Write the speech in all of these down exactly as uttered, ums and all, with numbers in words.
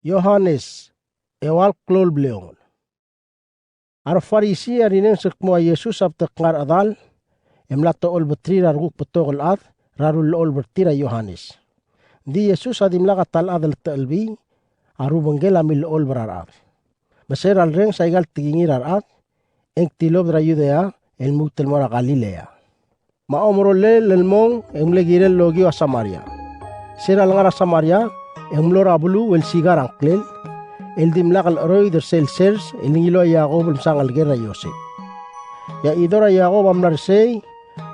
Johanes, eua el klou el bliongel. A re Farisi a rinenges el kmo a Jesus a betok ngar er a chedal e mla techolbeterir a rekuk betok el chad er a rullechol er tir a Johanes. Ng di Jesus a dimlak a ta el chad el techelbii, a rubengkel a millecholb er a rechad. Me se er a lerrenges aika el tekingir a rechad, e ng tilobed er a Judea el lmuut el mo er a Galilea. Me a omerolel el mong e ng mle kirel el okiu a Samaria. Se er a lengar er a Samaria e ng mlo er a beluu el sikar a ngklel, el dimlak el cheroid er sel sers el ngiluu a Jakob el msa a ngelekel er a Josep. E a chidor a Jakob a mla er sei,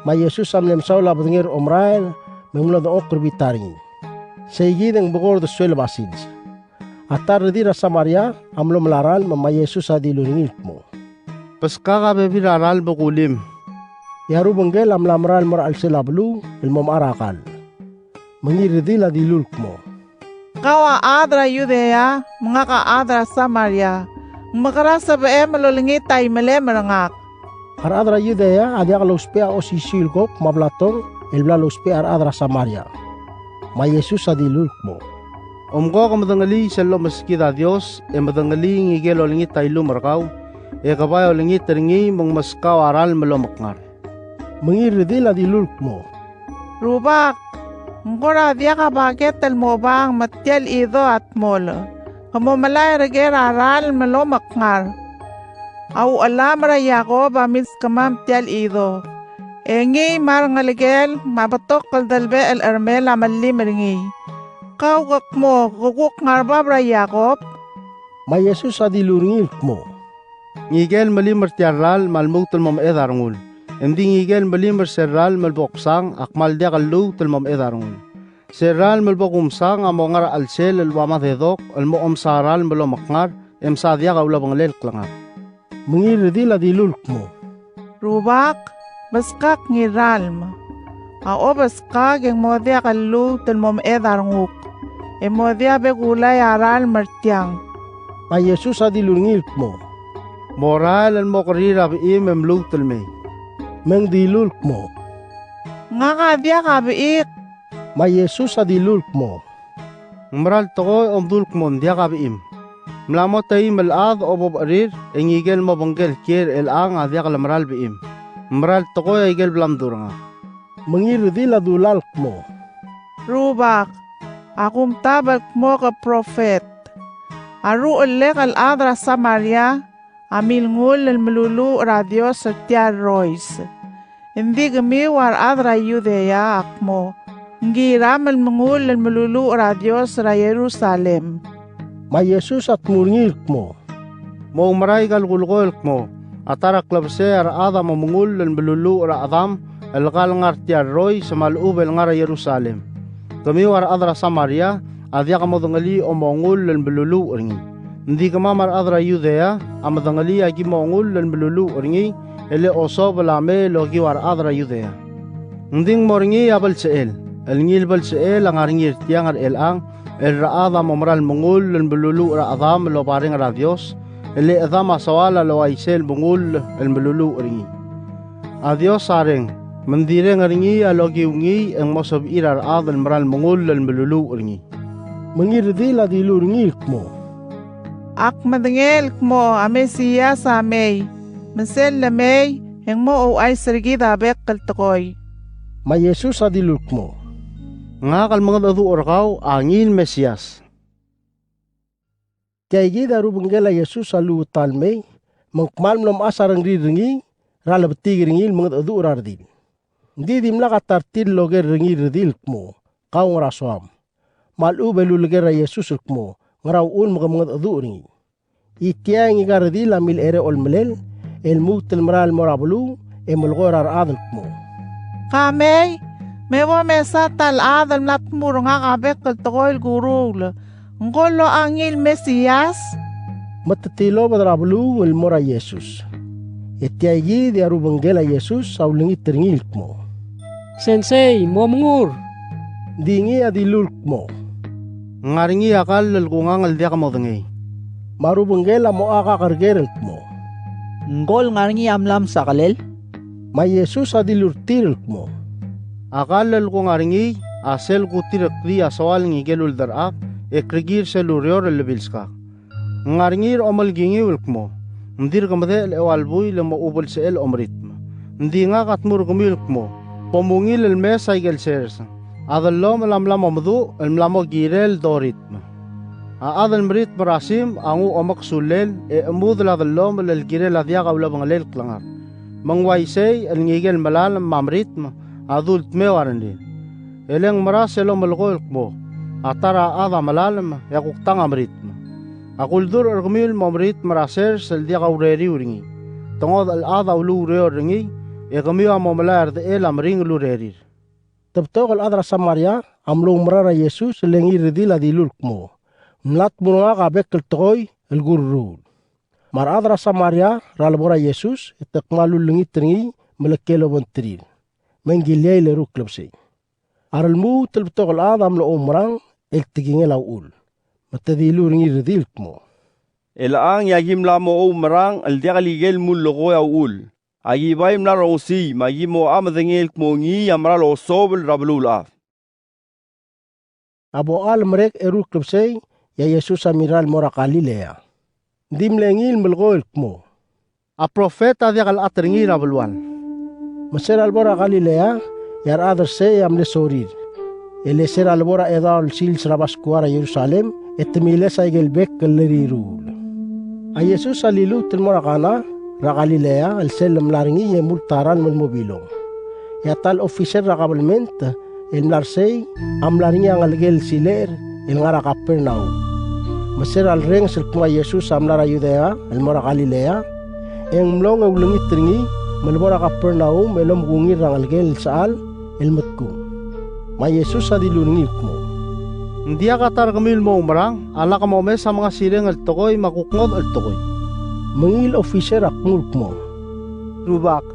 me a Jesus a mle mesaul a bedengel er a omerael, me ng mlo dengchokl er a bita er ngii. Seikid e ng bekord el sueleb a sils. A ta el redil er a Samaria a mlo melai a ralm, me a Jesus a dilu er ngii el kmo, "Beskak a bebil er a ralm e kulim." E a rubengkel a mla merael el mo er a chelsel a beluu el mo mechar a kall. Me ngii el redil a dilu el kmo, "Kau a chad er a Judea, me ngak a chad er a Samaria. Ng mekera sebechem el olengit a imelem er ngak?" A rechad er a Judea a diak lousbech a osisiu el kok me a blatong el bla lousbech a rechad er a Samaria. Me a Jesus a dilu el kmo, "Omko ke medengelii sel lomeskid a Dios, e medengelii ngike el olengit a ilum er kau, e ke bai olengit er ngii me ng meskau a ralm el omekngar." Me ngii el redil a dilu el kmo, "Rubak, ng kora diak a baket el mo bang me tia el chido a dmolech, ke mo melai er ker a ralm el omekngar. A uchelam er a Jakob a milskemam tia el chido, e ngii me a rengelekel me a betok el delebechel el chermel a mellim er ngii. Kau ke kmo ke kuk ngar er a bab er a Jakob?" Me a Jesus a dilu er ngii el kmo, "Ngike el melim er tia el ralm a lmuut el mo meched a rengul. Engdi ngike el melim er sel ralm el bo ksang a kmal diak el lluut el mo meched a rengul. Sel ralm el bo kumsang a mo ngar er a chelsel el ua mad e dok el mo omsa a ralm el omekngar, e msa diak a ulebengelel klengar." Me ngii el redil a dilu el kmo, "Rubak, beskak ngii el ralm. A obeskak e ng mo diak el lluut el mo meched a renguk, e mo diak a bekulai a ralm er tiang." Me a Jesus a dilu er ngii el kmo, "Morael el mo kerir a bechim e mluut el mei." Me ng dilu el kmo, "Ngak a diak a bechik." Me a Jesus a dilu el kmo, "Ng mera el tekoi e omdu el kmo ng diak a bechim. Ng mla mo teim el chad a obo becherir, e ngike el mo obengkel kiei er chelechang a diak lemera el bechim. Ng mera el tekoi aike el bla mdu er ngak." Me ngii el redil a dulal el kmo, "Rubak, a kumtab el kmo ke profet. A ruchellek el chad er a Samaria a milengull el meluluuch er a Dios er tia el rois. Engdi kemiu a rechad er a Judea a kmo, ng kiram el mengull el meluluuch er a Dios er a Jerusalem." Me a Jesus a dmu er ngii el kmo, "Moumera aika el kulekoi el kmo, a ta er a klebesei a rechad a mo mengull el meluluuch er a chedam el ka el ngar tia el rois me a lechub el ngar er a Jerusalem. Kemiu a rechad er a Samaria a diak modengelii a omengull el meluluuch er ngii. Engdi kemam a rechad er a Judea a medengelii a ki mo mengull el meluluuch er ngii, e le osobel a mei el okiu a rechad er a Judea. Ng di ng mo er ngii a belsechel, el ngii el belsechel a ngar er ngii er tiang er chelechang, el rechad a mo mera el mengull el meluluuch er a chedam el oba reng er a Dios, e le chedam a soal a le uaisei el mengull el meluluuch er ngii. A Dios a reng, me ng di reng er ngii a lokiu ngii e ng mo sebechir a rechad el mera el mengull el meluluuch er ngii." Me ngii el redil a dilu er ngii el kmo, "Ak medengei el kmo a Mesias a mei, me sel lemei e ng mo ouchais er kid a bek el tekoi." Me a Jesus a dilu el kmo, "Ngak el mengedecheduch er kau a ngii el Mesias." Tia kid a rubengkel a Jesus a lluut el mei, me ng kmal mlo mechas a rengrir er ngii er a lebetik er ngii el mengedecheduch er a redil. Ng di dimlak a ta er tir el oker er ngii el redil el kmo, "Kau ngera soam?" Me a lechub e luleker er a Jesus el kmo, "Ngera uchul me ke mengedecheduch er ngii?" E tia e ngika el redil a milechereoch el melel, e lmuut el merael el mo er a beluu, e melekoi er a rechad el kmo, "Ka mei, me bo mesa ta el chad el mla dmu er ngak a bek el tekoi el kuruul. Ng ko el locha ngii el Mesias?" Me te tilobed er a beluu el mo er a Jesus. E tia kid e a rubengkel a Jesus a ulengit er ngii el kmo, "Sensei, mo mengur." Ng di ngii a dilu el kmo, "Ng ngar er ngii a kall el kungang el diak modengei." Me a rubengkel a mo chakak er ker el kmo, "Ng ko el ngar er ngii a mla msa kelel?" Me a Jesus a dilu er tir el kmo, "A kall el kungar er ngii a sel kutireklii a soal ngike el ulderchak, e kirkir sel ureor el lebilskak. Ng ngar er ngii er a omelkingiu el kmo, ng dirk medechel a eua el buil e mo chubelsechel a omeritm. Ng di ngak a dmu er kemiu el kmo, bo mungil el mes aike el sers. A dellomel a mla mo meduch el mla mo kirel el doritm. A chad el meritm er a sim a nguu a omeksullel e chemudel a dellomel el kirel a diak a ulebengelel el klengar. Me ng uaisei el ngike el melalem me a meritm a dultmeu a rengrir. E le ng meras el omelekoi el kmo, a ta er a chad a melalem e a kuk tang a meritm. Ak uldurech er kemiu el mo meritm er a sers el diak a ureriu er ngii. Te ngodech el chad a uluureor er ngii, e kemiu a mo melai a redechel a meringel el urerir. Te betok el chad er a Samaria a mlo oumera er a Jesus el ngii el redil a dilu el kmo, mla dmu er ngak a bek el tekoi el kurruul. Me a rechad er a Samaria er a lebo er a Jesus e te kmal ullengit er ngii me le kiei el obengterir. Me ng kileai el eru el klebesei. A relemuut el betok el chad a mlo oumerang el tekingel a uchul. Me te dilu er ngii el redil el kmo, chelechang e aki mla mo oumerang el diak el ikel mullekoi a uchul. Aki bai mla rongesii me aki mo medengei el kmo ngii a mera el osobel er a beluulechad. A bo el merek eru el klebesei e a Jesus a mirrael el mo er a Galilea. Ng di mle ngii el melekoi el kmo, a profet a diak el chat er ngii er a belual. Me se er a lebo er a Galilea e a rechad er sei a mle sorir. E le se er a lebo er a chedaol sils er a Baskua er a Jerusalem e te miles aike el bek el riruul. A Jesus a liluut el mo er a Kana er a Galilea el sel lemla er ngii e mult a ralm el mo bilong. E a ta el officer er a kabelment el mla er sei a mla er ngii a ngelekel el silecher el ngar er a Kapernaum. Me se er a lerrenges el kmo a Jesus a mla er a Judea el mo er a Galilea, e ng mlong e ulengit er ngii me lebo er a Kapernaum el omekungir er a ngelekel el sechal el medkung. Me a Jesus a dilu er ngii el kmo, ng diak a ta er kemiu el mo oumerang a lak momes a mengasireng el tekoi me a kuk ngodech el tekoi. Me ngii el officer a kmu el kmo, Rubak,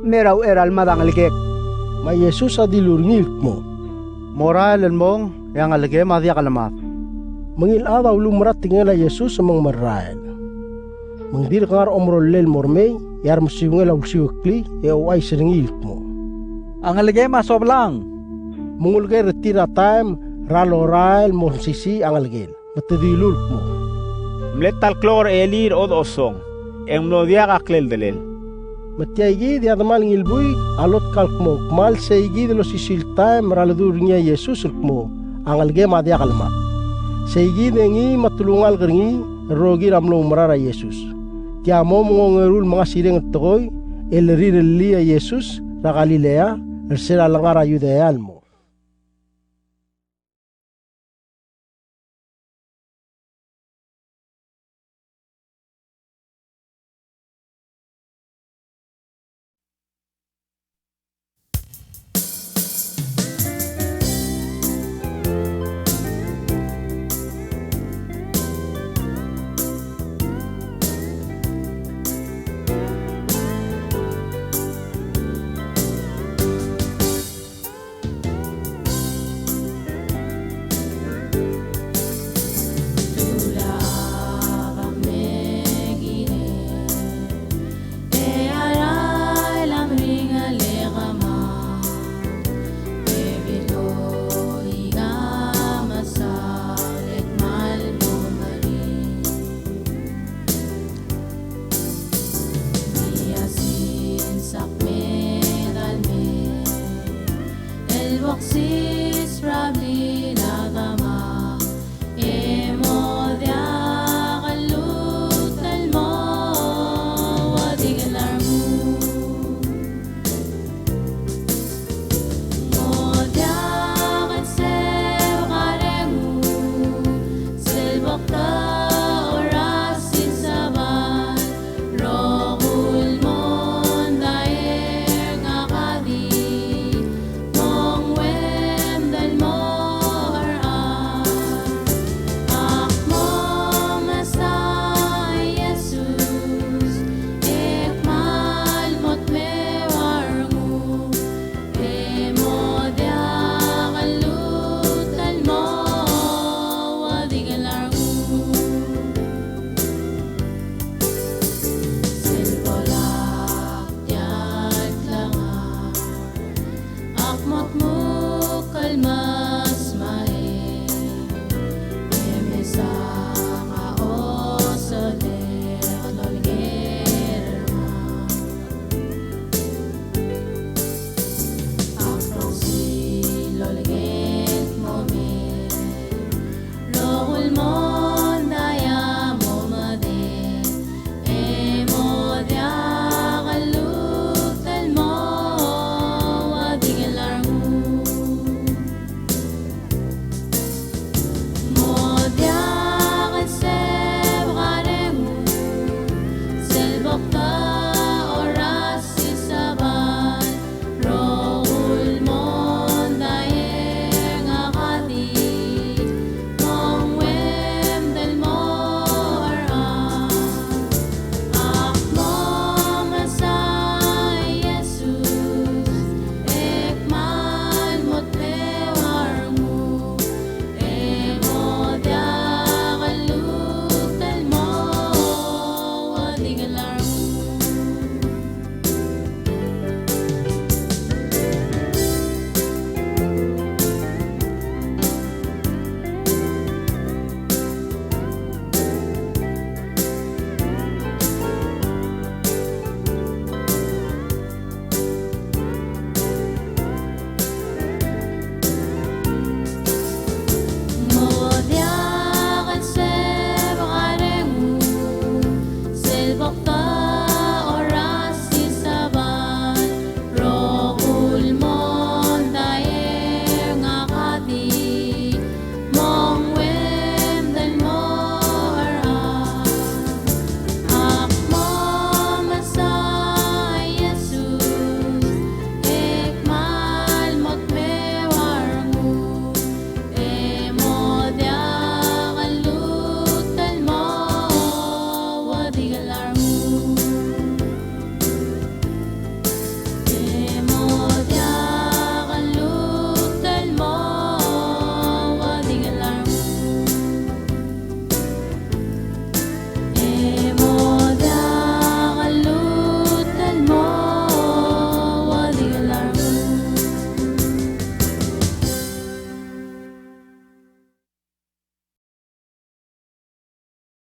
mei er a uchei er a lemad a ngelekek. Me a Jesus a dilu er ngii el kmo, morael el mong e a ngelekem a diak lemad. Me ngii el chad a uluumerang a tekingel a Jesus me ng merael. Me ng dirk ngar er a omerollel el mo remei e a remesuungel a ulsiueklii e ouchais er ngii el kmo, a ngelekem a sobelang. Me ng uleker er tir a taem er a lorael el mo mesisiich a ngelekel. Me te dilu el kmo, mle ta el klok er a elii er a odechosong e ng mlo diak a kleldelel. Me tia ikid e a demal ngii el buik a lotkal kmo ng kmal seikid el osisiu el taem er a ledu er ngii a Jesus el kmo, a ngelekem a diak lemad. Seikid e ngii me a telungalek er ngii el rokir a mlo oumera er a Jesus. Tia mo mengongeru el mengasireng el tekoi el rirellii a Jesus er a Galilea er se er a lengar er a Judea el mo.